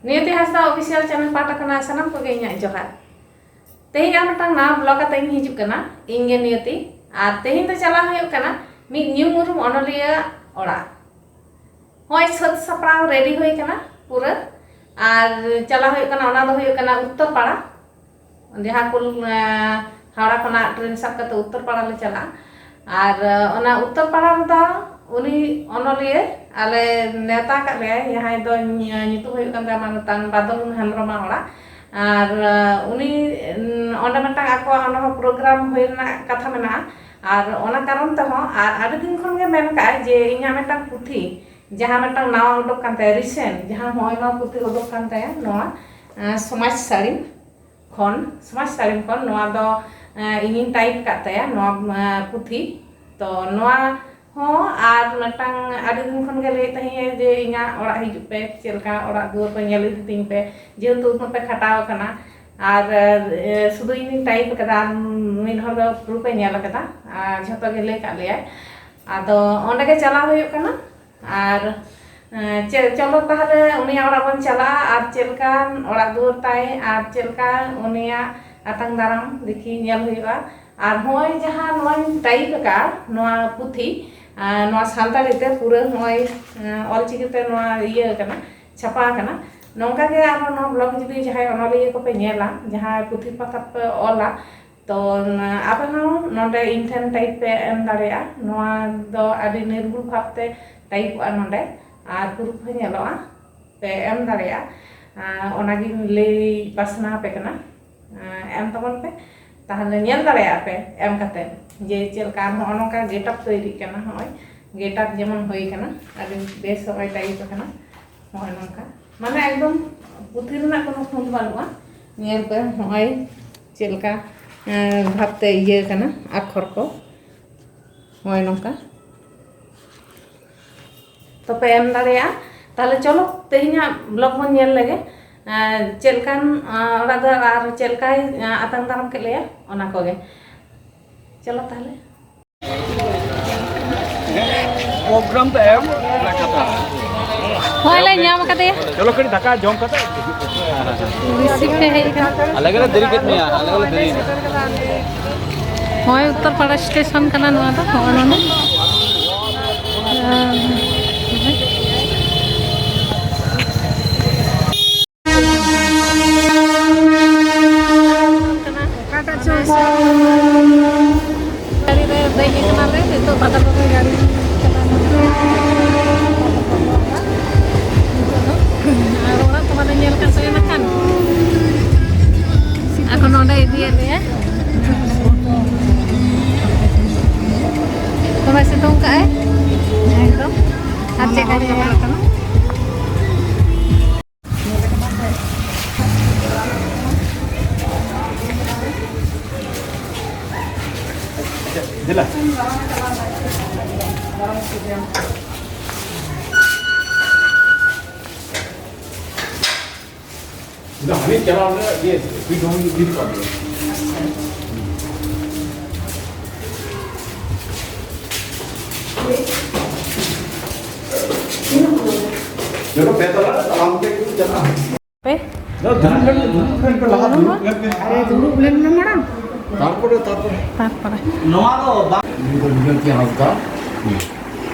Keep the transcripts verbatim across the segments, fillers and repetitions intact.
ᱱᱤᱭᱚᱛᱤ ᱦᱟᱸᱥᱫᱟ official channel ᱯᱟᱦᱴᱟ ᱠᱷᱚᱱᱟᱜ ᱥᱟᱱᱟᱢ ᱠᱚᱜᱮ ᱤᱧᱟᱹᱜ ᱡᱚᱦᱟᱨ᱾ ᱛᱮᱦᱮᱧ ᱟᱨ ᱢᱤᱫᱴᱟᱝ ᱱᱟᱣᱟ ᱵᱞᱚᱜ ᱠᱟᱛᱮ ᱤᱧ ᱦᱤᱡᱩᱜ ᱠᱟᱱᱟ, ᱤᱧ ᱜᱮ ᱱᱤᱭᱚᱛᱤ᱾ ᱟᱨ ᱛᱮᱦᱮᱧ ᱫᱚ ᱪᱟᱞᱟᱣ ᱦᱩᱭᱩᱜ ᱠᱟᱱᱟ ᱢᱤᱫ ᱧᱩᱢ ᱩᱨᱩᱢ ᱚᱱᱚᱞᱤᱭᱟᱹ ᱚᱲᱟᱜ᱾ ᱦᱚᱸᱜᱼᱚᱭ ᱥᱟᱹᱛ ᱥᱟᱯᱲᱟᱣ ᱨᱮᱰᱤ ᱦᱩᱭ ᱠᱟᱱᱟ ᱯᱩᱨᱟᱹ᱾ ᱟᱨ ᱪᱟᱞᱟᱣ ᱦᱩᱭᱩᱜ ᱠᱟᱱᱟ, ᱚᱱᱟ ᱫᱚ ᱦᱩᱭᱩᱜ ᱠᱟᱱᱟ ᱩᱛᱛᱚᱨ ᱯᱟᱲᱟ, ᱡᱟᱦᱟᱸ ᱠᱚ, ᱮᱸ, ᱦᱟᱣᱲᱟ ᱠᱷᱚᱱᱟᱜ ᱴᱨᱮᱱ ᱥᱟᱵ ᱠᱟᱛᱮ ᱩᱛᱛᱚᱨ ᱯᱟᱲᱟ ᱞᱮ ᱪᱟᱞᱟᱜᱼᱟ᱾ ᱟᱨ, ᱮᱸ, ᱚᱱᱟ ᱩᱛᱛᱚᱨ ᱯᱟᱲᱟ ᱨᱮᱫᱚ ᱩᱱᱤ ᱚᱱᱚᱞᱤᱭᱟᱹ ᱟᱞᱮ ᱱᱮᱣᱛᱟ ᱟᱠᱟᱫ ᱞᱮᱭᱟᱭ, ᱡᱟᱦᱟᱸᱭ ᱫᱚ ᱧ-, ᱧᱩᱛᱩᱢ ᱦᱩᱭᱩᱜ ᱠᱟᱱ ᱛᱟᱭᱟ ᱢᱟᱱᱚᱛᱟᱱ ᱵᱟᱫᱚᱞ ᱦᱮᱢᱵᱨᱚᱢᱟᱜ ᱚᱲᱟᱜ᱾ ᱟᱨ, ᱮᱸ, ᱩᱱᱤ, ᱩᱸ, ᱚᱸᱰᱮ ᱢᱤᱫᱴᱟᱝ ᱟᱠᱚᱣᱟᱜ ᱚᱱᱚᱬᱦᱮ ᱯᱨᱳᱜᱨᱟᱢ ᱦᱩᱭ ᱨᱮᱱᱟᱜ ᱠᱟᱛᱷᱟ ᱢᱮᱱᱟᱜᱼᱟ᱾ ᱟᱨ ᱚᱱᱟ ᱠᱟᱨᱚᱱ ᱛᱮᱦᱚᱸ, ᱟᱨ ᱟᱹᱰᱤ ᱫᱤᱱ ᱠᱷᱚᱱ ᱜᱮ ᱢᱮᱱ ᱠᱟᱜᱼᱟᱭ ᱡᱮ ᱤᱧᱟᱹᱜ ᱢᱤᱫᱴᱟᱝ ᱯᱩᱛᱷᱤ, ᱡᱟᱦᱟᱸ ᱢᱤᱫᱴᱟᱝ ᱱᱟᱣᱟ ᱩᱰᱩᱠ ᱠᱟᱱ ᱛᱟᱭᱟ, ᱨᱤᱥᱮᱱᱴ, ᱡᱟᱦᱟᱸ ᱦᱚᱸᱜᱼᱚᱭ ᱱᱚᱣᱟ ᱯᱩᱛᱷᱤ ᱩᱰᱩᱠ ᱠᱟᱱ ᱛᱟᱭᱟ, ᱱᱚᱣᱟ, ᱮᱸ, ᱥᱚᱢᱟᱡᱽ ᱥᱟᱹᱲᱤᱢ ᱠᱷᱚᱱ, ᱥᱚᱢᱟᱡᱽ ᱥᱟᱹᱲᱤᱢ ᱠᱷᱚᱱ᱾ ᱱᱚᱣᱟ ᱫᱚ, ᱮᱸ, ᱤᱧᱤᱧ ᱴᱟᱭᱤᱯ ᱟᱠᱟᱫ ᱛᱟᱭᱟ, ᱱᱚᱣᱟ, ᱮᱸ, ᱯᱩᱛᱷᱤ᱾ ᱛᱚ ᱱᱚᱣᱟ ᱦᱚᱸ ᱟᱨ ᱢᱤᱫᱴᱟᱝ ᱟᱹᱰᱤ ᱫᱤᱱ ᱠᱷᱚᱱ ᱜᱮ ᱞᱟᱹᱭᱮᱫ ᱛᱟᱦᱮᱸᱧ ᱡᱮ ᱤᱧᱟᱹᱜ ᱚᱲᱟᱜ ᱦᱤᱡᱩᱜ ᱯᱮ, ᱪᱮᱫ ᱞᱮᱠᱟ ᱚᱲᱟᱜ ᱫᱩᱣᱟᱹᱨ ᱠᱚ ᱧᱮᱞ ᱤᱫᱤ ᱛᱤᱧ ᱯᱮ, ᱡᱮᱦᱮᱛᱩ ᱩᱱᱟᱹᱜ ᱯᱮ ᱠᱷᱟᱴᱟᱣ ᱟᱠᱟᱱᱟ᱾ ᱟᱨ, ᱮ, ᱥᱩᱫᱷᱩ ᱤᱧᱤᱧ ᱴᱟᱭᱤᱯ ᱟᱠᱟᱫᱟ, ᱟᱨ ᱢᱤᱫ ᱦᱚᱲ ᱫᱚ ᱯᱩᱨᱟᱹ ᱯᱮ ᱧᱮᱞ ᱟᱠᱟᱫᱟ, ᱟᱨ ᱡᱷᱚᱛᱚ ᱜᱮ ᱞᱟᱹᱭ ᱠᱟᱜ ᱞᱮᱭᱟᱭ᱾ ᱟᱫᱚ ᱚᱸᱰᱮ ᱜᱮ ᱪᱟᱞᱟᱣ ᱦᱩᱭᱩᱜ ᱠᱟᱱᱟ᱾ ᱟᱨ, ᱮ, ᱪᱮᱫ, ᱪᱚᱞᱚ ᱛᱟᱦᱞᱮ ᱩᱱᱤᱭᱟᱜ ᱚᱲᱟᱜ ᱵᱚᱱ ᱪᱟᱞᱟᱜᱼᱟ, ᱟᱨ ᱪᱮᱫ ᱞᱮᱠᱟᱱ ᱚᱲᱟᱜ ᱫᱩᱣᱟᱹᱨ ᱛᱟᱭ, ᱟᱨ ᱪᱮᱫ ᱞᱮᱠᱟ ᱩᱱᱤᱭᱟᱜ ᱟᱛᱟᱝ ᱫᱟᱨᱟᱢ ᱫᱮᱠᱷᱤ ᱧᱮᱞ ᱦᱩᱭᱩᱜᱼᱟ᱾ ᱟᱨ ᱱᱚᱜᱼᱚᱭ ᱡᱟᱦᱟᱸ ᱱᱚᱣᱟᱧ ᱴᱟᱭᱤᱯ ᱟᱠᱟᱫᱼᱟ, ᱱᱚᱣᱟ ᱯᱩᱛᱷᱤ, ᱟᱨ ᱱᱚᱣᱟ ᱥᱟᱱᱛᱟᱲᱤ ᱛᱮ ᱯᱩᱨᱟᱹ ᱱᱚᱜᱼᱚᱭ, ᱮ, ᱚᱞᱪᱤᱠᱤ ᱛᱮ ᱱᱚᱣᱟ ᱤᱭᱟᱹ ᱟᱠᱟᱱᱟ, ᱪᱷᱟᱯᱟ ᱟᱠᱟᱱᱟ᱾ ᱱᱚᱝᱠᱟ ᱜᱮ ᱟᱨᱦᱚᱸ ᱱᱚᱣᱟ ᱵᱞᱚᱜ ᱡᱩᱫᱤ ᱡᱟᱦᱟᱸᱭ ᱚᱱᱚᱞᱤᱭᱟᱹ ᱠᱚᱯᱮ ᱧᱮᱞᱟ, ᱡᱟᱦᱟᱸᱭ ᱯᱩᱛᱷᱤ ᱯᱟᱛᱷᱟᱢ ᱯᱮ ᱚᱞᱟ, ᱛᱚ, ᱟᱯᱮ ᱦᱚᱸ ᱱᱚᱰᱮ ᱤᱧ ᱴᱷᱮᱱ ᱴᱟᱭᱤᱯ ᱯᱮ ᱮᱢ ᱫᱟᱲᱮᱭᱟᱜᱼᱟ᱾ ᱱᱚᱣᱟ ᱫᱚ ᱟᱹᱰᱤ ᱱᱤᱨᱵᱷᱩᱞ ᱵᱷᱟᱵᱽᱛᱮ ᱴᱟᱭᱤᱯᱚᱜᱼᱟ ᱱᱚᱰᱮ, ᱟᱨ ᱯᱩᱨᱩᱵ ᱦᱚᱸ ᱧᱮᱞᱚᱜᱼᱟ, ᱯᱮ ᱮᱢ ᱫᱟᱲᱮᱭᱟᱜᱼᱟ᱾ ᱟᱨ ᱚᱱᱟᱜᱤᱧ ᱞᱟᱹᱭ ᱯᱟᱥᱱᱟᱣ ᱟᱯᱮ ᱠᱟᱱᱟ, ᱟᱨ ᱮᱢ ᱛᱟᱵᱚᱱ ᱯᱮ᱾ ᱛᱟᱦᱞᱮ ᱧᱮᱞ ᱫᱟᱲᱮᱭᱟᱜᱼᱟ ᱯᱮ ᱮᱢ ᱠᱟᱛᱮ ᱡᱮ ᱪᱮᱫ ᱞᱮᱠᱟ ᱱᱚᱜᱼᱚ ᱱᱚᱝᱠᱟ ᱜᱮᱴᱟᱯ ᱛᱳᱭᱨᱤᱜ ᱠᱟᱱᱟ᱾ ᱱᱚᱜᱼᱚᱭ ᱜᱮᱴᱟᱯ ᱡᱮᱢᱚᱱ ᱦᱩᱭ ᱠᱟᱱᱟ, ᱟᱹᱰᱤ ᱵᱮᱥ ᱱᱚᱜᱼᱚᱭ ᱴᱟᱭᱤᱯ ᱟᱠᱟᱱᱟ᱾ ᱱᱚᱜᱼᱚᱭ ᱱᱚᱝᱠᱟ, ᱢᱟᱱᱮ ᱮᱠᱫᱚᱢ ᱯᱩᱛᱷᱤ ᱨᱮᱱᱟᱜ ᱠᱳᱱᱳ ᱠᱷᱩᱸᱛ ᱵᱟᱹᱱᱩᱜᱼᱟ᱾ ᱧᱮᱞ ᱯᱮ ᱱᱚᱜᱼᱚᱭ ᱪᱮᱫ ᱞᱮᱠᱟ, ᱮᱸ, ᱵᱷᱟᱵᱽᱛᱮ ᱤᱭᱟᱹ ᱠᱟᱱᱟ ᱟᱠᱷᱚᱨ ᱠᱚ, ᱱᱚᱜᱼᱚᱭ ᱱᱚᱝᱠᱟ᱾ ᱛᱚᱯᱮ ᱮᱢ ᱫᱟᱲᱮᱭᱟᱜᱼᱟ᱾ ᱛᱟᱦᱞᱮ ᱪᱚᱞᱚ ᱛᱮᱦᱮᱧᱟᱜ ᱵᱞᱚᱜ ᱵᱚᱱ ᱧᱮᱞ ᱞᱮᱜᱮ, ᱮᱸ, ᱪᱮᱫ ᱞᱮᱠᱟᱱ, ᱮᱸ, ᱚᱲᱟᱜ ᱫᱩᱣᱟᱹᱨ ᱟᱨ ᱪᱮᱫ ᱞᱮᱠᱟᱭ, ᱮᱸ, ᱟᱛᱟᱝ ᱫᱟᱨᱟᱢ ᱠᱮᱫ ᱞᱮᱭᱟ ᱚᱱᱟ ᱠᱚᱜᱮ᱾ ᱪᱚᱞᱚ ᱛᱟᱦᱞᱮ᱾ ᱯᱨᱳᱜᱨᱟᱢ ᱛᱟᱭᱚᱢ ᱚᱱᱟ ᱠᱟᱛᱷᱟ᱾ ᱦᱳᱭ, ᱞᱮ ᱧᱟᱢ ᱠᱟᱫᱮᱭᱟ᱾ ᱪᱚᱞᱚ ᱠᱟᱹᱴᱤᱡ ᱫᱟᱠᱟ ᱡᱚᱢ ᱠᱟᱛᱮ ᱦᱤᱡᱩᱜ ᱯᱮ᱾ ᱨᱤᱥᱤᱵᱷ ᱛᱮ ᱦᱮᱡ ᱟᱠᱟᱱᱟ᱾ ᱟᱞᱮ ᱜᱮᱞᱮ ᱫᱮᱨᱤ ᱠᱮᱫ ᱢᱮᱭᱟ, ᱟᱞᱮ ᱜᱮᱞᱮ ᱫᱮᱨᱤᱭᱮᱱᱟ᱾ ᱦᱳᱭ, ᱩᱛᱛᱚᱨᱯᱟᱲᱟ ᱥᱴᱮᱥᱚᱱ ᱠᱟᱱᱟ ᱱᱚᱣᱟ ᱫᱚ, ᱦᱚᱸᱜᱼᱚ ᱱᱚᱰᱮ᱾ ᱜᱟᱹᱰᱤ ᱨᱮ ᱫᱮᱡ ᱟᱠᱟᱱᱟᱞᱮ ᱱᱤᱛᱚᱜ, ᱵᱟᱫᱟᱞ ᱨᱮ ᱜᱟᱹᱰᱤ ᱪᱟᱞᱟᱣ ᱮᱱᱟ᱾ ᱱᱤᱛᱚᱜ ᱫᱚ ᱟᱨ ᱚᱲᱟᱜ ᱠᱚ ᱵᱟᱞᱮ ᱧᱮᱞ ᱠᱟᱫ ᱛᱟᱭᱟ ᱱᱟᱠᱷᱟᱱ᱾ ᱟᱠᱚ ᱱᱚᱰᱮ ᱤᱫᱤᱭᱮᱫ ᱞᱮᱭᱟ᱾ ᱫᱚᱢᱮ ᱥᱤᱛᱩᱝ ᱠᱟᱜᱼᱟᱭ ᱮᱠᱫᱚᱢ᱾ ᱟᱨ ᱪᱮᱫ ᱠᱚ ᱧᱮᱞ ᱠᱟᱱᱟ? ᱫᱮᱞᱟ᱾ ᱤᱧ ᱫᱚ ᱦᱟᱱᱮ ᱪᱟᱞᱟᱣ ᱞᱮᱱᱟ, ᱤᱭᱟᱹ, ᱥᱯᱤᱰ ᱦᱚᱸ ᱤᱫᱤ ᱠᱟᱜ ᱜᱮᱭᱟ᱾ ᱡᱚᱛᱚ ᱯᱮ ᱛᱟᱞᱟ ᱛᱟᱲᱟᱢ ᱛᱮ ᱜᱮ ᱪᱟᱞᱟᱜᱼᱟ᱾ ᱯᱮ? ᱫᱩᱲᱩᱵ ᱞᱮᱱ, ᱫᱩᱲᱩᱵ ᱞᱮᱱ ᱯᱮ, ᱞᱟᱦᱟ ᱫᱩᱲᱩᱵ ᱞᱮᱱ ᱯᱮ᱾ ᱟᱨᱮ, ᱫᱩᱲᱩᱵ ᱞᱮᱱ ᱢᱮ ᱢᱟᱲᱟᱝ᱾ ᱛᱟᱨᱯᱚᱨᱮ, ᱛᱟᱨᱯᱚᱨᱮ᱾ ᱛᱟᱨᱯᱚᱨᱮ᱾ ᱱᱚᱣᱟ ᱫᱚ ᱵᱟᱝ᱾ ᱱᱩᱭ ᱫᱚ ᱵᱤᱢᱚᱞ ᱪᱟᱸᱫᱽ ᱦᱟᱸᱥᱫᱟ᱾ ᱦᱩᱸ᱾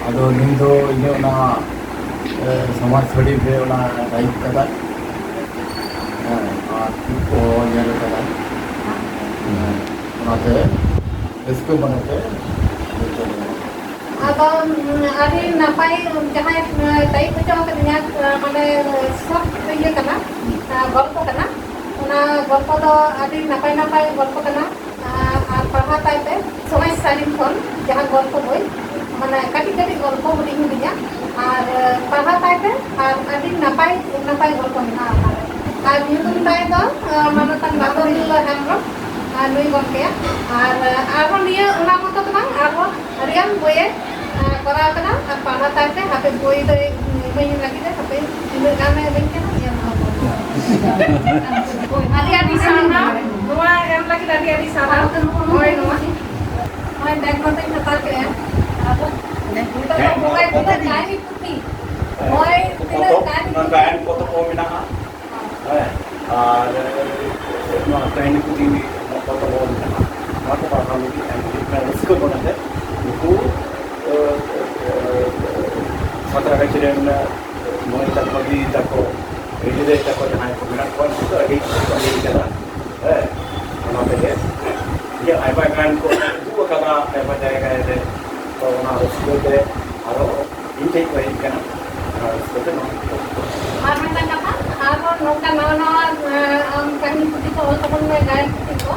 ᱟᱫᱚ ᱱᱩᱭ ᱫᱚ ᱤᱧᱟᱹᱜ ᱚᱱᱟ, ᱮ, ᱥᱚᱢᱟᱡᱽ ᱥᱟᱹᱲᱤ ᱨᱮ ᱚᱱᱟ ᱜᱟᱭᱤᱰ ᱠᱟᱫᱟᱭ᱾ ᱦᱮᱸ, ᱟᱨ ᱠᱚ ᱧᱮᱞ ᱠᱟᱫᱟ᱾ ᱦᱮᱸ, ᱚᱱᱟᱛᱮ ᱨᱟᱹᱥᱠᱟᱹ ᱢᱚᱱᱮᱛᱮ ᱱᱤᱛᱚᱜ ᱫᱚ ᱟᱫᱚ, ᱩᱸ, ᱟᱹᱰᱤ ᱱᱟᱯᱟᱭ ᱡᱟᱦᱟᱸᱭ, ᱩᱸ, ᱴᱟᱭᱤᱯ ᱦᱚᱪᱚ ᱟᱠᱟᱫᱤᱧᱟ, ᱩᱸ, ᱢᱟᱱᱮ, ᱥᱚᱨᱴ ᱤᱭᱟᱹ ᱠᱟᱱᱟ, ᱩᱸ, ᱜᱚᱞᱯᱚ ᱠᱟᱱᱟ᱾ ᱚᱱᱟ ᱜᱚᱞᱯᱚ ᱫᱚ ᱟᱹᱰᱤ ᱱᱟᱯᱟᱭ ᱱᱟᱯᱟᱭ ᱜᱚᱞᱯᱚ ᱠᱟᱱᱟ᱾ ᱟᱨ, ᱟᱨ ᱯᱟᱲᱦᱟᱣ ᱛᱟᱭ ᱯᱮ ᱥᱚᱢᱟᱡᱽ ᱥᱟᱹᱨᱤᱢ ᱠᱷᱚᱱ, ᱡᱟᱦᱟᱸ ᱜᱚᱞᱯᱚ ᱵᱳᱭ, ᱢᱟᱱᱮ ᱠᱟᱹᱴᱤᱡ ᱠᱟᱹᱴᱤᱡ ᱜᱚᱞᱯᱚ ᱦᱩᱰᱤᱧ ᱦᱩᱰᱤᱧᱟ, ᱟᱨ ᱯᱟᱲᱦᱟᱣ ᱛᱟᱭ ᱯᱮ, ᱟᱨ ᱟᱹᱰᱤ ᱱᱟᱯᱟᱭ ᱱᱟᱯᱟᱭ ᱜᱚᱞᱯᱚ ᱢᱮᱱᱟᱜᱼᱟ ᱚᱱᱟ ᱨᱮ᱾ ᱟᱨ ᱧᱩᱛᱩᱢ ᱛᱟᱭ ᱫᱚ, ᱟᱸ, ᱢᱟᱱᱚᱛᱟᱱ ᱵᱟᱫᱚᱞ ᱦᱮᱢᱵᱨᱚᱢ, ᱟᱨ ᱱᱩᱭ ᱜᱚᱢᱠᱮᱭᱟᱜ᱾ ᱟᱨ, ᱟᱨᱦᱚᱸ ᱱᱤᱭᱟᱹ ᱚᱱᱟ ᱢᱚᱛᱚ ᱫᱚ ᱵᱟᱝ, ᱟᱨᱦᱚᱸ ᱟᱹᱰᱤᱜᱟᱱ ᱵᱳᱭᱮ, ᱟᱸ, ᱠᱚᱨᱟᱣ ᱠᱟᱫᱟ, ᱟᱨ ᱯᱟᱲᱦᱟᱣ ᱛᱟᱭ ᱯᱮ, ᱦᱟᱯᱮ ᱵᱳᱭ ᱫᱚᱭ ᱤᱢᱟᱹᱧ ᱞᱟᱹᱜᱤᱫ ᱮ, ᱦᱟᱯᱮ ᱛᱤᱱᱟᱹᱜ ᱜᱟᱱᱮ ᱤᱢᱟᱹᱧ ᱠᱟᱱᱟ, ᱧᱮᱞ ᱦᱚᱸ᱾ ᱟᱹᱰᱤ ᱟᱹᱰᱤ ᱥᱟᱨᱦᱟᱣ, ᱱᱚᱣᱟ ᱮᱢ ᱞᱟᱹᱜᱤᱫ ᱟᱹᱰᱤ ᱟᱹᱰᱤ ᱥᱟᱨᱦᱟᱣ᱾ ᱦᱳᱭ, ᱱᱚᱣᱟ, ᱱᱚᱜᱼᱚᱭ ᱵᱮᱜᱽ ᱱᱚᱛᱮᱧ ᱦᱟᱛᱟᱣ ᱠᱮᱫᱼᱟ᱾ ᱟᱫᱚ ᱱᱤᱛᱚᱜ ᱫᱚ ᱢᱳᱵᱟᱭᱤᱞ ᱠᱚᱛᱮ ᱰᱟᱭᱨᱤ ᱯᱩᱛᱷᱤ᱾ ᱦᱳᱭ, ᱛᱤᱱᱟᱹᱜ ᱯᱚᱛᱚᱵ, ᱜᱟᱱ ᱚᱱᱟ ᱜᱟᱭᱟᱱ ᱯᱚᱛᱚᱵ ᱠᱚ ᱢᱮᱱᱟᱜᱼᱟ᱾ ᱦᱮᱸ, ᱟᱨ ᱱᱚᱣᱟ ᱠᱟᱹᱦᱱᱤ ᱯᱩᱛᱷᱤ ᱯᱚᱛᱚᱵ ᱠᱚ ᱢᱮᱱᱟᱜᱼᱟ᱾ ᱱᱚᱣᱟ ᱠᱚ ᱯᱟᱲᱦᱟᱣ ᱞᱟᱹᱜᱤᱫ ᱟᱹᱰᱤ ᱨᱟᱹᱥᱠᱟᱹ ᱢᱚᱱᱮᱛᱮ ᱱᱩᱠᱩ, ᱮ, ᱮ, ᱥᱟᱸᱛᱨᱟᱜᱟᱹᱪᱷᱤ ᱨᱮᱱ ᱢᱟᱹᱭ ᱛᱟᱠᱚ, ᱫᱤᱫᱤ ᱛᱟᱠᱚ, ᱜᱤᱫᱽᱨᱟᱹ ᱛᱟᱠᱚ ᱡᱟᱦᱟᱸᱭ ᱠᱚ ᱢᱮᱱᱟᱜ ᱠᱚᱣᱟ, ᱩᱱᱠᱩ ᱫᱚ ᱟᱹᱰᱤ ᱠᱚ ᱠᱟᱹᱢᱤ ᱠᱟᱫᱟ᱾ ᱦᱮᱸ, ᱚᱱᱟ ᱛᱮᱜᱮ ᱤᱧᱟᱹᱜ ᱟᱭᱢᱟ ᱜᱟᱱ ᱠᱚ ᱩᱫᱩᱜ ᱟᱠᱟᱫᱟ ᱟᱭᱢᱟ ᱡᱟᱭᱜᱟ ᱨᱮ᱾ ᱛᱚ, ᱚᱱᱟ ᱨᱟᱹᱥᱠᱟᱹ ᱛᱮ ᱟᱨᱚ ᱤᱧ ᱴᱷᱮᱱ ᱠᱚ ᱦᱮᱡ ᱠᱟᱱᱟ, ᱚᱱᱟ ᱨᱟᱹᱥᱠᱟᱹ ᱛᱮ ᱱᱚᱣᱟ ᱠᱚ᱾ ᱟᱨ ᱢᱤᱫᱴᱟᱝ ᱠᱟᱛᱷᱟ, ᱟᱨᱦᱚᱸ ᱱᱚᱝᱠᱟ ᱱᱟᱣᱟ ᱱᱟᱣᱟ, ᱮᱸ, ᱟᱢ ᱠᱟᱹᱦᱱᱤ ᱯᱩᱛᱷᱤ ᱠᱚ ᱚᱞ ᱛᱟᱵᱚᱱ ᱢᱮ, ᱜᱟᱭᱟᱱ ᱯᱩᱛᱷᱤ ᱠᱚ᱾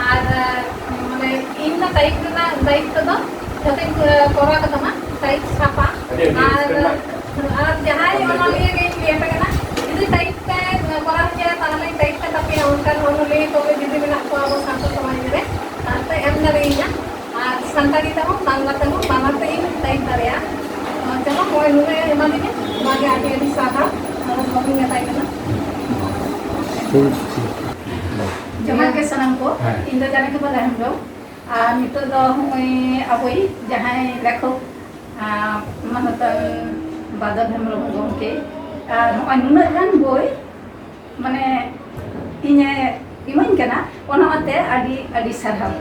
ᱟᱨ, ᱮᱸ, ᱢᱟᱱᱮ, ᱤᱧ ᱫᱚ ᱴᱟᱭᱤᱯ ᱨᱮᱱᱟᱜ ᱫᱟᱭᱤᱛᱛᱚ ᱫᱚ ᱡᱷᱚᱛᱚᱧ, ᱮᱸ, ᱠᱚᱨᱟᱣ ᱠᱟᱛᱟᱢᱟ, ᱴᱟᱭᱤᱯ ᱪᱷᱟᱯᱟ᱾ ᱟᱹᱰᱤ, ᱟᱹᱰᱤ ᱟᱨ, ᱨᱟᱹᱥᱠᱟᱹ ᱨᱮᱱᱟᱜ ᱟᱨ ᱡᱟᱦᱟᱸᱭ ᱚᱱᱚᱞᱤᱭᱟᱹ ᱜᱮᱧ ᱞᱟᱹᱭ ᱟᱯᱮ ᱠᱟᱱᱟ, ᱡᱩᱫᱤ ᱴᱟᱭᱤᱯ ᱯᱮ ᱠᱚᱨᱟᱣ ᱦᱚᱪᱚᱭᱟ, ᱛᱟᱦᱚᱞᱮ ᱴᱟᱭᱤᱯ ᱯᱮ ᱛᱟᱯᱮᱭᱟ᱾ ᱚᱱᱠᱟᱱ ᱚᱱᱚᱞᱤᱭᱟᱹ ᱠᱚᱜᱮ ᱡᱩᱫᱤ ᱢᱮᱱᱟᱜ ᱠᱚᱣᱟ ᱟᱵᱚ ᱥᱟᱶᱛᱟ ᱥᱚᱢᱟᱡᱽ ᱨᱮ, ᱛᱟᱦᱚᱞᱮ ᱯᱮ ᱮᱢ ᱫᱟᱲᱮᱭᱟᱹᱧᱟ᱾ ᱟᱨ ᱥᱟᱱᱛᱟᱲᱤ ᱛᱮᱦᱚᱸ, ᱵᱟᱝᱞᱟ ᱛᱮᱦᱚᱸ, ᱵᱟᱱᱟᱨ ᱛᱮ ᱤᱧ ᱴᱟᱭᱤᱯ ᱫᱟᱲᱮᱭᱟᱜᱼᱟ᱾ ᱪᱚᱞᱚ, ᱱᱚᱜᱼᱚᱭ ᱱᱩᱱᱟᱹᱜ ᱮ ᱮᱢᱟᱫᱤᱧᱟ, ᱱᱚᱣᱟ ᱜᱮ ᱟᱹᱰᱤ ᱟᱹᱰᱤ ᱥᱟᱨᱦᱟᱣ᱾ ᱟᱨ ᱵᱟᱹᱧ ᱢᱮᱛᱟᱭ ᱠᱟᱱᱟ᱾ ᱡᱚᱦᱟᱨ ᱜᱮ ᱥᱟᱱᱟᱢ ᱠᱚ᱾ ᱦᱮᱸ᱾ ᱤᱧ ᱫᱚ ᱡᱟᱱᱠᱤ ᱵᱟᱞᱟ ᱦᱮᱢᱵᱨᱚᱢ᱾ ᱟᱨ ᱱᱤᱛᱚᱜ ᱫᱚ ᱱᱚᱜᱼᱚᱭ ᱟᱵᱚᱭᱤᱡ ᱡᱟᱦᱟᱸᱭ ᱞᱮᱠᱷᱚᱠ, ᱟᱨ ᱢᱟᱱᱚᱛᱟᱱ ᱵᱟᱫᱚᱞ ᱦᱮᱢᱵᱨᱚᱢ ᱜᱚᱢᱠᱮ, ᱟᱨ ᱱᱚᱜᱼᱚᱭ ᱱᱩᱱᱟᱹᱜ ᱜᱟᱱ ᱵᱳᱭ, ᱢᱟᱱᱮ, ᱤᱧᱮ ᱤᱢᱟᱹᱧ ᱠᱟᱱᱟ, ᱚᱱᱟ ᱚᱱᱟᱛᱮ ᱟᱹᱰᱤ, ᱟᱹᱰᱤ ᱥᱟᱨᱦᱟᱣ᱾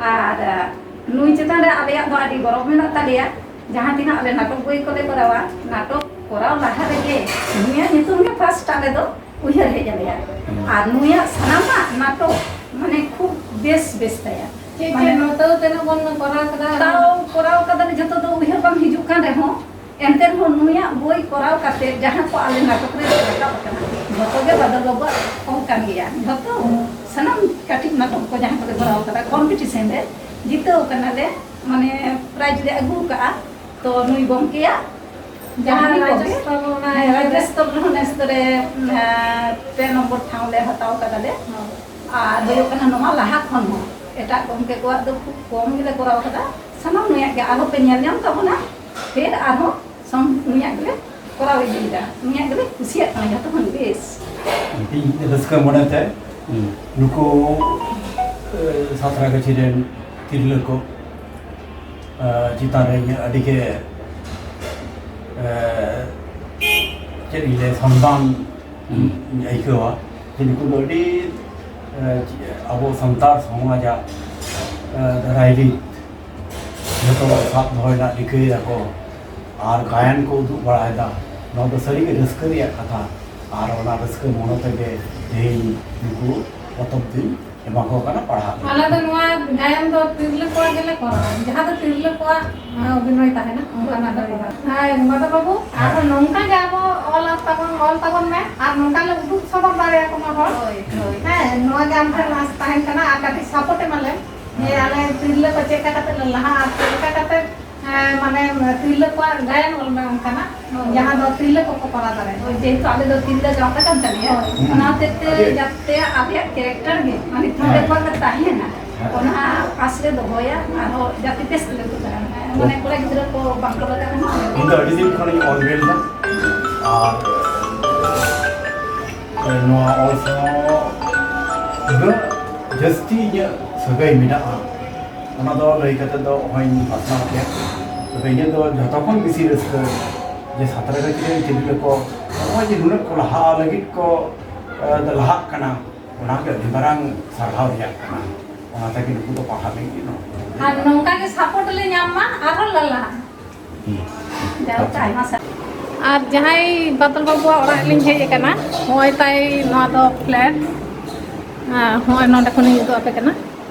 ᱟᱨ, ᱟᱨ ᱱᱩᱭ ᱪᱮᱛᱟᱱ ᱨᱮ ᱟᱞᱮᱭᱟᱜ ᱫᱚ ᱟᱹᱰᱤ ᱜᱚᱨᱚᱵᱽ ᱢᱮᱱᱟᱜ ᱛᱟᱞᱮᱭᱟ᱾ ᱡᱟᱦᱟᱸ ᱛᱤᱱᱟᱹᱜ ᱟᱞᱮ ᱱᱟᱴᱚᱠ ᱵᱳᱭ ᱠᱚᱞᱮ ᱠᱚᱨᱟᱣᱟ, ᱱᱟᱴᱚᱠ ᱠᱚᱨᱟᱣ ᱞᱟᱦᱟ ᱨᱮᱜᱮ ᱱᱩᱭᱟᱜ ᱧᱩᱛᱩᱢ ᱜᱮ ᱯᱷᱟᱥᱴ ᱟᱞᱮ ᱫᱚ ᱩᱭᱦᱟᱹᱨ ᱦᱮᱡ ᱟᱞᱮᱭᱟ᱾ ᱦᱩᱸ᱾ ᱟᱨ ᱱᱩᱭᱟᱜ ᱥᱟᱱᱟᱢᱟᱜ ᱱᱟᱴᱚᱠ, ᱢᱟᱱᱮ, ᱠᱷᱩᱵ ᱵᱮᱥ, ᱵᱮᱥ ᱛᱟᱭᱟ᱾ ᱪᱮᱫ ᱢᱟᱱᱮ, ᱪᱮᱫ ᱱᱚᱛᱮ ᱫᱚ ᱛᱤᱱᱟᱹᱜ ᱵᱚᱱ ᱠᱚᱨᱟᱣ ᱠᱟᱫᱟ? ᱛᱟᱣ ᱠᱚᱨᱟᱣ ᱠᱟᱫᱟᱞᱮ, ᱡᱷᱚᱛᱚ ᱫᱚ ᱩᱭᱦᱟᱹᱨ ᱵᱟᱝ ᱦᱤᱡᱩᱜ ᱠᱟᱱ ᱨᱮᱦᱚᱸ, ᱮᱱᱛᱮ ᱨᱮᱦᱚᱸ ᱱᱩᱭᱟᱜ ᱵᱳᱭ ᱠᱚᱨᱟᱣ ᱠᱟᱛᱮ ᱡᱟᱦᱟᱸ ᱠᱚ ᱟᱞᱮ ᱱᱟᱴᱚᱠ ᱨᱮ ᱨᱟᱠᱟᱵ ᱟᱠᱟᱱᱟ, ᱡᱷᱚᱛᱚ ᱜᱮ ᱵᱟᱫᱚᱞ ᱵᱟᱵᱩᱣᱟᱜ ᱚᱞ ᱠᱟᱱ ᱜᱮᱭᱟ᱾ ᱡᱷᱚᱛᱚ ᱥᱟᱱᱟᱢ ᱠᱟᱹᱴᱤᱡ ᱱᱟᱴᱚᱠ ᱠᱚ ᱡᱟᱦᱟᱸ ᱠᱚᱞᱮ ᱠᱚᱨᱟᱣ ᱠᱟᱫᱟ, ᱠᱚᱢᱯᱤᱴᱤᱥᱮᱱ ᱨᱮ ᱡᱤᱛᱟᱹᱣ ᱠᱟᱱᱟᱞᱮ, ᱢᱟᱱᱮ, ᱯᱨᱟᱭᱤᱡᱽ ᱞᱮ ᱟᱹᱜᱩ ᱠᱟᱜᱼᱟ᱾ ᱛᱚ ᱱᱩᱭ ᱜᱚᱢᱠᱮᱭᱟᱜ ᱡᱟᱦᱟᱸ ᱡᱟᱦᱟᱸ ᱠᱚᱜᱮ, ᱨᱟᱡᱽᱡᱚᱥᱛᱚᱵ ᱨᱮᱦᱚᱸ ᱦᱮᱸ, ᱱᱮᱥ ᱫᱚᱞᱮ, ᱮᱸ, ᱯᱮ ᱱᱚᱢᱵᱚᱨ ᱴᱷᱟᱶ ᱞᱮ ᱦᱟᱛᱟᱣ ᱠᱟᱫᱟᱞᱮ᱾ ᱦᱚᱸ᱾ ᱟᱨ ᱦᱩᱭᱩᱜ ᱠᱟᱱᱟ, ᱱᱚᱣᱟ ᱞᱟᱦᱟ ᱠᱷᱚᱱ ᱦᱚᱸ ᱮᱴᱟᱜ ᱜᱚᱢᱠᱮ ᱠᱚᱣᱟᱜ ᱫᱚ ᱠᱷᱩᱵ ᱠᱚᱢ ᱜᱮᱞᱮ ᱠᱚᱨᱟᱣ ᱠᱟᱫᱟ᱾ ᱥᱟᱱᱟᱢ ᱱᱩᱭᱟᱜ ᱜᱮ ᱟᱨᱦᱚᱸ ᱯᱮ ᱧᱮᱞ ᱧᱟᱢ ᱛᱟᱵᱚᱱᱟ᱾ ᱯᱷᱮᱨ ᱟᱨᱦᱚᱸ ᱥᱚᱝ-, ᱱᱩᱭᱟᱜ ᱜᱮᱞᱮ ᱠᱚᱨᱟᱣ ᱤᱫᱤᱭᱮᱫᱟ, ᱱᱩᱭᱟᱜ ᱜᱮᱞᱮ ᱠᱩᱥᱤᱭᱟᱜ ᱠᱟᱱᱟ ᱡᱷᱚᱛᱚ ᱠᱷᱚᱱ ᱵᱮᱥ᱾ ᱤᱧ ᱨᱟᱹᱥᱠᱟᱹ ᱢᱚᱱᱮᱛᱮ ᱦᱩᱸ᱾ ᱱᱩᱠᱩ, ᱮ, ᱥᱟᱸᱛᱨᱟᱜᱟᱹᱪᱷᱤ ᱨᱮᱱ ᱛᱤᱨᱞᱟᱹ ᱠᱚ, ᱮ, ᱪᱮᱛᱟᱱ ᱨᱮ ᱤᱧᱟᱹᱜ ᱟᱹᱰᱤ ᱜᱮ, ᱮ, ᱪᱮᱫ ᱤᱧ ᱞᱟᱹᱭᱟ, ᱥᱚᱱᱢᱟᱱ ᱤᱧ ᱟᱹᱭᱠᱟᱹᱣᱟ ᱡᱮ ᱱᱩᱠᱩ ᱫᱚ ᱟᱹᱰᱤ, ᱮ, ᱟᱵᱚ ᱥᱟᱱᱛᱟᱲ ᱥᱚᱢᱟᱡᱟᱜ, ᱮ, ᱨᱟᱭᱨᱤᱛ ᱡᱚᱛᱚ ᱥᱟᱵ ᱫᱚᱦᱚᱭ ᱨᱮᱱᱟᱜ ᱨᱤᱠᱟᱹᱭ ᱫᱟᱠᱚ ᱟᱨ ᱜᱟᱭᱟᱱ ᱠᱚ ᱩᱫᱩᱜ ᱵᱟᱲᱟᱭᱮᱫᱟ᱾ ᱱᱚᱣᱟ ᱫᱚ ᱥᱟᱹᱨᱤᱜᱮ ᱨᱟᱹᱥᱠᱟᱹ ᱨᱮᱭᱟᱜ ᱠᱟᱛᱷᱟ᱾ ᱟᱨ ᱚᱱᱟ ᱨᱟᱹᱥᱠᱟᱹ ᱢᱚᱱᱮ ᱛᱮᱜᱮ ᱛᱮᱦᱮᱧ ᱱᱩᱠᱩ ᱯᱚᱛᱚᱵ ᱫᱩᱧ ᱮᱢᱟ ᱠᱚ ᱠᱟᱱᱟ, ᱯᱟᱲᱦᱟᱜ ᱞᱟᱹᱜᱤᱫ᱾ ᱟᱞᱮ ᱫᱚ ᱱᱚᱣᱟ ᱜᱟᱭᱟᱱ ᱫᱚ ᱛᱤᱨᱞᱟᱹ ᱠᱚᱣᱟᱜ ᱜᱮᱞᱮ ᱠᱚᱨᱟᱣᱟ, ᱡᱟᱦᱟᱸ ᱫᱚ ᱛᱤᱨᱞᱟᱹ ᱠᱚᱣᱟᱜ, ᱟᱸ, ᱚᱵᱷᱤᱱᱚᱭ ᱛᱟᱦᱮᱱᱟ, ᱚᱱᱠᱟᱱᱟᱜ ᱞᱮ ᱠᱚᱨᱟᱣᱟ᱾ ᱦᱮᱸ, ᱢᱟᱫᱷᱚᱵ ᱵᱟᱹᱵᱩ, ᱟᱨᱦᱚᱸ ᱱᱚᱝᱠᱟ ᱜᱮ ᱟᱵᱚ ᱚᱞ ᱛᱟᱵᱚᱱ, ᱚᱞ ᱛᱟᱵᱚᱱ ᱢᱮ, ᱟᱨ ᱱᱚᱝᱠᱟ ᱞᱮ ᱩᱫᱩᱜ ᱥᱚᱫᱚᱨ ᱫᱟᱲᱮᱭᱟᱠᱚ ᱢᱟ ᱦᱚᱲ᱾ ᱦᱳᱭ, ᱦᱳᱭ᱾ ᱦᱮᱸ, ᱱᱚᱣᱟ ᱜᱮ ᱟᱢ ᱴᱷᱮᱱ ᱟᱸᱥ ᱛᱟᱦᱮᱱ ᱠᱟᱱᱟ, ᱟᱨ ᱠᱟᱹᱴᱤᱡ ᱥᱟᱯᱳᱨᱴ ᱮᱢᱟᱞᱮᱢ, ᱡᱮ ᱟᱞᱮ ᱛᱤᱨᱞᱟᱹ ᱠᱚ ᱪᱮᱫ ᱞᱮᱠᱟ ᱠᱟᱛᱮ ᱞᱮ ᱞᱟᱦᱟᱜᱼᱟ, ᱟᱨ ᱪᱮᱫ ᱞᱮᱠᱟ ᱠᱟᱛᱮ, ᱮᱸ, ᱢᱟᱱᱮ, ᱛᱤᱨᱞᱟᱹ ᱠᱚᱣᱟᱜ ᱜᱟᱭᱟᱱ ᱚᱞ ᱢᱮ ᱚᱱᱠᱟᱱᱟᱜ, ᱦᱳᱭ᱾ ᱡᱟᱦᱟᱸ ᱫᱚ ᱛᱤᱨᱞᱟᱹ ᱠᱚᱠᱚ ᱠᱚᱨᱟᱣ ᱫᱟᱲᱮᱭᱟᱜᱼᱟ᱾ ᱦᱳᱭ, ᱡᱮᱦᱮᱛᱩ ᱟᱞᱮ ᱫᱚ ᱛᱤᱨᱞᱟᱹ ᱜᱟᱶᱛᱟ ᱠᱟᱱ ᱛᱟᱞᱮᱭᱟ, ᱦᱳᱭ᱾ ᱚᱱᱟ ᱦᱚᱛᱮᱡ ᱛᱮ ᱟᱹᱰᱤ ᱡᱟᱛᱮ ᱟᱞᱮᱭᱟᱜ ᱠᱮᱨᱮᱠᱴᱟᱨ ᱜᱮ, ᱢᱟᱱᱮ ᱛᱤᱨᱞᱟᱹ ᱦᱮᱸ᱾ ᱠᱚᱣᱟᱜ ᱜᱮ ᱛᱟᱦᱮᱱᱟ, ᱦᱮᱸ᱾ ᱚᱱᱟ ᱟᱸᱥ ᱞᱮ ᱫᱚᱦᱚᱭᱟ, ᱟᱨᱦᱚᱸ ᱡᱟᱛᱮ ᱵᱮᱥ ᱛᱮᱞᱮ ᱩᱫᱩᱜ ᱫᱟᱲᱮᱭᱟᱜᱼᱟ᱾ ᱢᱟᱱᱮ ᱠᱚᱲᱟ ᱜᱤᱫᱽᱨᱟᱹ ᱠᱚ ᱵᱟᱝ ᱠᱚ ᱞᱟᱜᱟᱜ ᱠᱟᱱᱟ᱾ ᱤᱧ ᱫᱚ ᱟᱹᱰᱤ ᱫᱤᱱ ᱠᱷᱚᱱᱤᱧ ᱚᱞ ᱵᱮᱞ ᱮᱫᱟ, ᱟᱨ ᱱᱚᱣᱟ ᱚᱞ ᱥᱟᱶ ᱩᱱᱟᱹᱜ ᱡᱟᱹᱥᱛᱤ ᱤᱧᱟᱹᱜ ᱥᱟᱹᱜᱟᱹᱭ ᱢᱮᱱᱟᱜᱼᱟ, ᱚᱱᱟ ᱫᱚ ᱞᱟᱹᱭ ᱠᱟᱛᱮ ᱫᱚ ᱚᱦᱚᱧ ᱯᱟᱥᱱᱟᱣ ᱠᱮᱭᱟ᱾ ᱛᱚᱵᱮ ᱤᱧᱟᱹᱜ ᱫᱚ ᱡᱷᱚᱛᱚ ᱠᱷᱚᱱ ᱵᱮᱥᱤ ᱨᱟᱹᱥᱠᱟᱹ ᱡᱮ ᱥᱟᱸᱛᱨᱟᱜᱟᱹᱪᱷᱤ ᱨᱮᱱ ᱛᱤᱨᱞᱟᱹ ᱠᱚ ᱱᱚᱜᱼᱚᱭ ᱡᱮ ᱱᱩᱱᱟᱹᱜ ᱠᱚ ᱞᱟᱦᱟ ᱞᱟᱹᱜᱤᱫ ᱠᱚ, ᱮ, ᱞᱟᱦᱟᱜ ᱠᱟᱱᱟ, ᱚᱱᱟ ᱜᱮ ᱟᱹᱰᱤ ᱢᱟᱨᱟᱝ ᱥᱟᱨᱦᱟᱣ ᱨᱮᱭᱟᱜ ᱠᱟᱱᱟ᱾ ᱚᱱᱟ ᱛᱮᱜᱮ ᱱᱩᱠᱩ ᱫᱚ ᱯᱟᱲᱦᱟᱜ ᱞᱟᱹᱜᱤᱫ ᱜᱮ ᱱᱚᱣᱟ ᱠᱚ ᱟᱨ ᱱᱚᱝᱠᱟ ᱜᱮ ᱥᱟᱯᱳᱨᱴ ᱞᱮ ᱧᱟᱢ ᱢᱟ, ᱟᱨᱦᱚᱸ ᱞᱟᱞᱟ᱾ ᱡᱟᱭᱦᱳᱠ, ᱟᱭᱢᱟ ᱥᱟᱨᱦᱟᱣ᱾ ᱟᱨ ᱡᱟᱦᱟᱸᱭ ᱵᱟᱫᱚᱞ ᱵᱟᱹᱵᱩᱣᱟᱜ ᱚᱲᱟᱜ ᱞᱤᱧ ᱦᱮᱡ ᱟᱠᱟᱱᱟ, ᱱᱚᱜᱼᱚᱭ ᱛᱟᱭ ᱱᱚᱣᱟ ᱫᱚ ᱯᱷᱞᱮᱴ᱾ ᱟᱨ ᱱᱚᱜᱼᱚᱭ ᱱᱚᱸᱰᱮ ᱠᱷᱚᱱᱤᱧ ᱩᱫᱩᱜ ᱟᱯᱮ ᱠᱟᱱᱟ᱾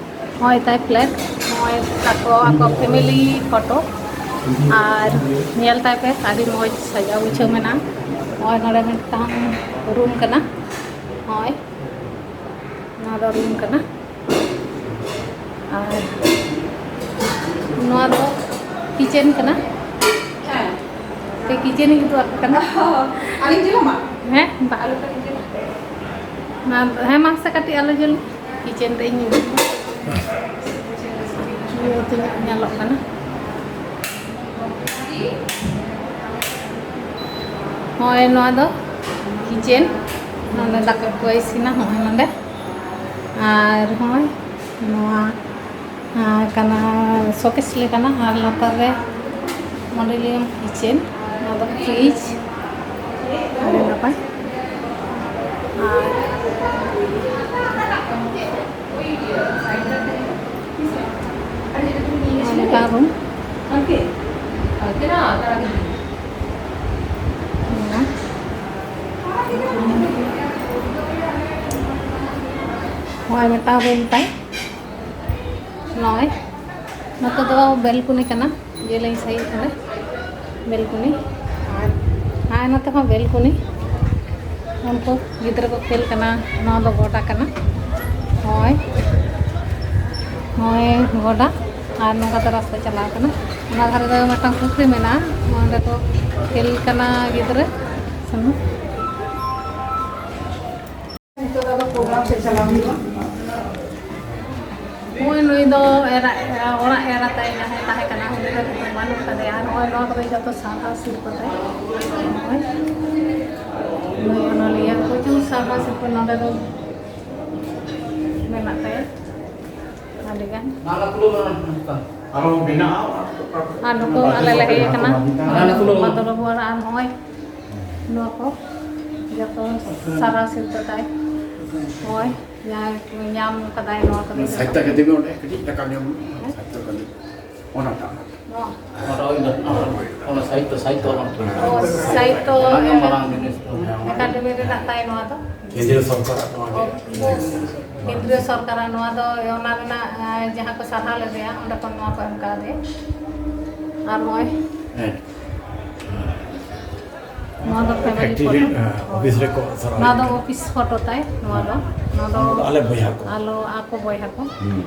ᱱᱚᱜᱼᱚᱭ ᱛᱟᱭ ᱯᱷᱞᱮᱴ, ᱱᱚᱜᱼᱚᱭ ᱛᱟᱠᱚ ᱟᱠᱚ ᱯᱷᱮᱢᱤᱞᱤ ᱯᱷᱳᱴᱳ᱾ ᱟᱨ ᱧᱮᱞ ᱛᱟᱭ ᱯᱮ, ᱟᱹᱰᱤ ᱢᱚᱡᱽ ᱥᱟᱡᱟᱣ ᱜᱩᱪᱷᱟᱹᱣ ᱢᱮᱱᱟᱜᱼᱟ᱾ ᱱᱚᱜᱼᱚᱭ ᱱᱚᱸᱰᱮ ᱢᱤᱫᱴᱟᱝ ᱨᱩᱢ ᱠᱟᱱᱟ, ᱱᱚᱜᱼᱚᱭ ᱱᱚᱣᱟ ᱫᱚ ᱨᱩᱢ ᱠᱟᱱᱟ᱾ ᱟᱨ ᱱᱚᱣᱟ ᱫᱚ ᱠᱤᱪᱮᱱ ᱠᱟᱱᱟ᱾ ᱦᱮᱸ᱾ ᱯᱮ ᱠᱤᱪᱮᱱ ᱤᱧ ᱩᱫᱩᱜ ᱟᱯᱮ ᱠᱟᱱᱟ᱾ ᱟᱹᱞᱤᱧ ᱡᱩᱞᱟᱢᱟ? ᱦᱮᱸ, ᱵᱟ᱾ ᱟᱞᱚ ᱯᱮ ᱡᱩᱞᱟ᱾ ᱦᱮᱸ, ᱢᱟᱥᱮ ᱠᱟᱹᱴᱤᱡ ᱟᱞᱚ ᱡᱩᱞ᱾ ᱠᱤᱪᱮᱱ ᱨᱮ ᱤᱧ ᱩᱫᱩᱜ ᱟᱯᱮ᱾ ᱱᱤᱭᱟᱹ ᱛᱤᱱᱟᱹᱜ ᱧᱮᱞᱚᱜ ᱠᱟᱱᱟ᱾ ᱱᱚᱜᱼᱚᱭ ᱱᱚᱣᱟ ᱫᱚ ᱠᱤᱪᱮᱱ, ᱱᱚᱰᱮ ᱫᱟᱠᱟ ᱠᱚ ᱤᱥᱤᱱᱟ, ᱱᱚᱜᱼᱚᱭ ᱱᱚᱰᱮ᱾ ᱟᱨ ᱦᱚᱸᱜᱼᱚᱭ ᱱᱚᱣᱟ, ᱟᱸ, ᱠᱟᱱᱟ, ᱥᱳᱠᱮᱥ ᱞᱮᱠᱟᱱᱟᱜ, ᱟᱨ ᱞᱟᱛᱟᱨ ᱨᱮ ᱢᱚᱰᱮᱞᱤᱭᱟᱢ ᱠᱤᱪᱮᱱ, ᱱᱚᱣᱟ ᱫᱚ ᱯᱷᱨᱤᱡᱽ᱾ ᱟᱨ ᱱᱚᱝᱠᱟ ᱨᱩᱢ᱾ ᱱᱚᱜᱼᱚᱭ ᱢᱤᱫᱴᱟᱝ ᱨᱩᱢ ᱛᱟᱭ᱾ ᱱᱚᱜᱼᱚᱭ ᱱᱚᱛᱮ ᱫᱚ ᱵᱮᱞᱠᱩᱱᱤ ᱠᱟᱱᱟ, ᱡᱮᱞᱮᱧ ᱥᱟᱺᱦᱤᱡ ᱚᱸᱰᱮ ᱵᱮᱞᱠᱩᱱᱤ᱾ ᱟᱨ, ᱟᱨ ᱱᱚᱛᱮ ᱦᱚᱸ ᱵᱮᱞᱠᱩᱱᱤ, ᱩᱱᱠᱩ ᱜᱤᱫᱽᱨᱟᱹ ᱠᱚ ᱠᱷᱮᱞ ᱠᱟᱱᱟ᱾ ᱱᱚᱣᱟ ᱫᱚ ᱜᱚᱰᱟ ᱠᱟᱱᱟ᱾ ᱱᱚᱜᱼᱚᱭ, ᱱᱚᱜᱼᱚᱭ ᱜᱚᱰᱟ, ᱟᱨ ᱱᱚᱝᱠᱟ ᱛᱮ ᱨᱟᱥᱛᱟ ᱪᱟᱞᱟᱣ ᱠᱟᱱᱟ᱾ ᱚᱱᱟ ᱫᱷᱟᱨᱮ ᱫᱚ ᱢᱤᱫᱴᱟᱝ ᱯᱩᱠᱷᱨᱤ ᱢᱮᱱᱟᱜᱼᱟ, ᱚᱸᱰᱮ ᱠᱚ ᱠᱷᱮᱞ ᱠᱟᱱᱟ ᱜᱤᱫᱽᱨᱟᱹ᱾ ᱱᱤᱛᱚᱜ ᱫᱚ ᱟᱫᱚ ᱯᱨᱳᱜᱨᱟᱢ ᱥᱮᱫ ᱪᱟᱞᱟᱣ ᱦᱩᱭᱩᱜᱼᱟ᱾ ᱱᱚᱜᱼᱚᱭ ᱱᱩᱭ ᱫᱚ ᱮᱨᱟ, ᱚᱲᱟᱜ ᱮᱨᱟ ᱛᱟᱭ ᱡᱟᱦᱟᱸᱭ ᱛᱟᱦᱮᱸ ᱠᱟᱱᱟ, ᱩᱱᱤ ᱫᱚ ᱱᱤᱛᱚᱜ ᱵᱟᱹᱱᱩᱜ ᱠᱟᱫᱮᱭᱟ᱾ ᱟᱨ ᱱᱚᱜᱼᱚᱭ ᱱᱚᱣᱟ ᱠᱚᱫᱚ ᱡᱚᱛᱚ ᱥᱟᱨᱦᱟᱣ ᱥᱤᱨᱯᱟᱹ ᱛᱟᱭ᱾ ᱱᱚᱜᱼᱚᱭ ᱱᱩᱭ ᱚᱱᱚᱞᱤᱭᱟᱹ ᱯᱨᱚᱪᱩᱨ ᱥᱟᱨᱦᱟᱣ ᱥᱤᱨᱯᱟᱹ ᱱᱚᱰᱮ ᱫᱚ ᱢᱮᱱᱟᱜ ᱛᱟᱭᱟ ᱟᱹᱰᱤᱜᱟᱱ᱾ ᱟᱨᱚ ᱢᱮᱱᱟᱜᱼᱟ᱾ ᱟᱨ ᱱᱩᱠᱩ ᱟᱞᱮ ᱞᱮ ᱦᱮᱡ ᱟᱠᱟᱱᱟ ᱵᱷᱟᱫᱚᱨ ᱵᱟᱵᱩ ᱚᱲᱟᱜ᱾ ᱟᱨ ᱱᱚᱜᱼᱚᱭ ᱱᱚᱣᱟ ᱠᱚ ᱡᱚᱛᱚ ᱥᱟᱨᱦᱟᱣ ᱥᱤᱨᱯᱟᱹ ᱛᱟᱭ᱾ ᱱᱚᱜᱼᱚᱭ ᱡᱟᱦᱟᱸᱭ ᱧᱟᱢ ᱠᱟᱫᱟᱭ ᱱᱚᱣᱟ ᱠᱚᱫᱚ ᱡᱚᱛᱚ᱾ ᱥᱟᱦᱤᱛᱛᱚ ᱟᱠᱟᱫᱮᱢᱤ ᱚᱸᱰᱮ ᱠᱟᱹᱴᱤᱡ ᱴᱟᱠᱟ ᱧᱟᱢ ᱢᱮ᱾ ᱥᱟᱦᱤᱛᱛᱚ ᱟᱠᱟᱫᱮᱢᱤ᱾ ᱚᱱᱟᱴᱟᱜ᱾ ᱱᱚᱣᱟ᱾ ᱚᱱᱟ ᱥᱟᱦᱤᱛᱛᱚ, ᱥᱟᱦᱤᱛᱛᱚ ᱚᱞ᱾ ᱚ, ᱥᱟᱦᱤᱛᱛᱚ ᱚᱱᱟ ᱜᱮ ᱮᱢ᱾ ᱢᱟᱨᱟᱝ ᱡᱤᱱᱤᱥ ᱫᱚ᱾ ᱮᱠᱟᱰᱮᱢᱤ ᱨᱮᱱᱟᱜ ᱛᱟᱭ ᱱᱚᱣᱟ ᱫᱚ᱾ ᱠᱮᱱᱫᱨᱤᱭᱚ ᱥᱚᱨᱠᱟᱨᱟᱜ ᱱᱚᱣᱟ ᱜᱮ᱾ ᱚ, ᱠᱮᱱᱫᱨᱤᱭᱚ ᱥᱚᱨᱠᱟᱨᱟᱜ ᱱᱚᱣᱟ ᱫᱚ, ᱚᱱᱟ ᱨᱮᱱᱟᱜ, ᱮ, ᱡᱟᱦᱟᱸ ᱠᱚ ᱥᱟᱨᱦᱟᱣ ᱞᱮᱫᱮᱭᱟ, ᱚᱸᱰᱮ ᱠᱷᱚᱱ ᱱᱚᱣᱟ ᱠᱚ ᱮᱢ ᱠᱟᱣᱫᱮᱭᱟ᱾ ᱟᱨ ᱱᱚᱜᱼᱚᱭ ᱦᱮᱸ᱾ ᱱᱚᱣᱟ ᱫᱚ ᱯᱷᱮᱢᱮᱞᱤ ᱯᱷᱮᱠᱴᱨᱤ ᱯᱷᱳᱴᱳ᱾ ᱨᱮ, ᱦᱮᱸ, ᱚᱯᱷᱤᱥ ᱨᱮᱠᱚ ᱥᱟᱨᱦᱟᱣ ᱱᱚᱣᱟ ᱫᱚ ᱞᱮᱫᱮᱭᱟ᱾ ᱚᱯᱷᱤᱥ ᱯᱷᱳᱴᱳ ᱛᱟᱭ᱾ ᱱᱚᱣᱟ ᱫᱚ, ᱱᱚᱣᱟ ᱫᱚ ᱟᱞᱮ ᱵᱚᱭᱦᱟ ᱠᱚ᱾ ᱟᱞᱚ, ᱟᱠᱚ ᱵᱚᱭᱦᱟ ᱠᱚ᱾ ᱦᱩᱸ᱾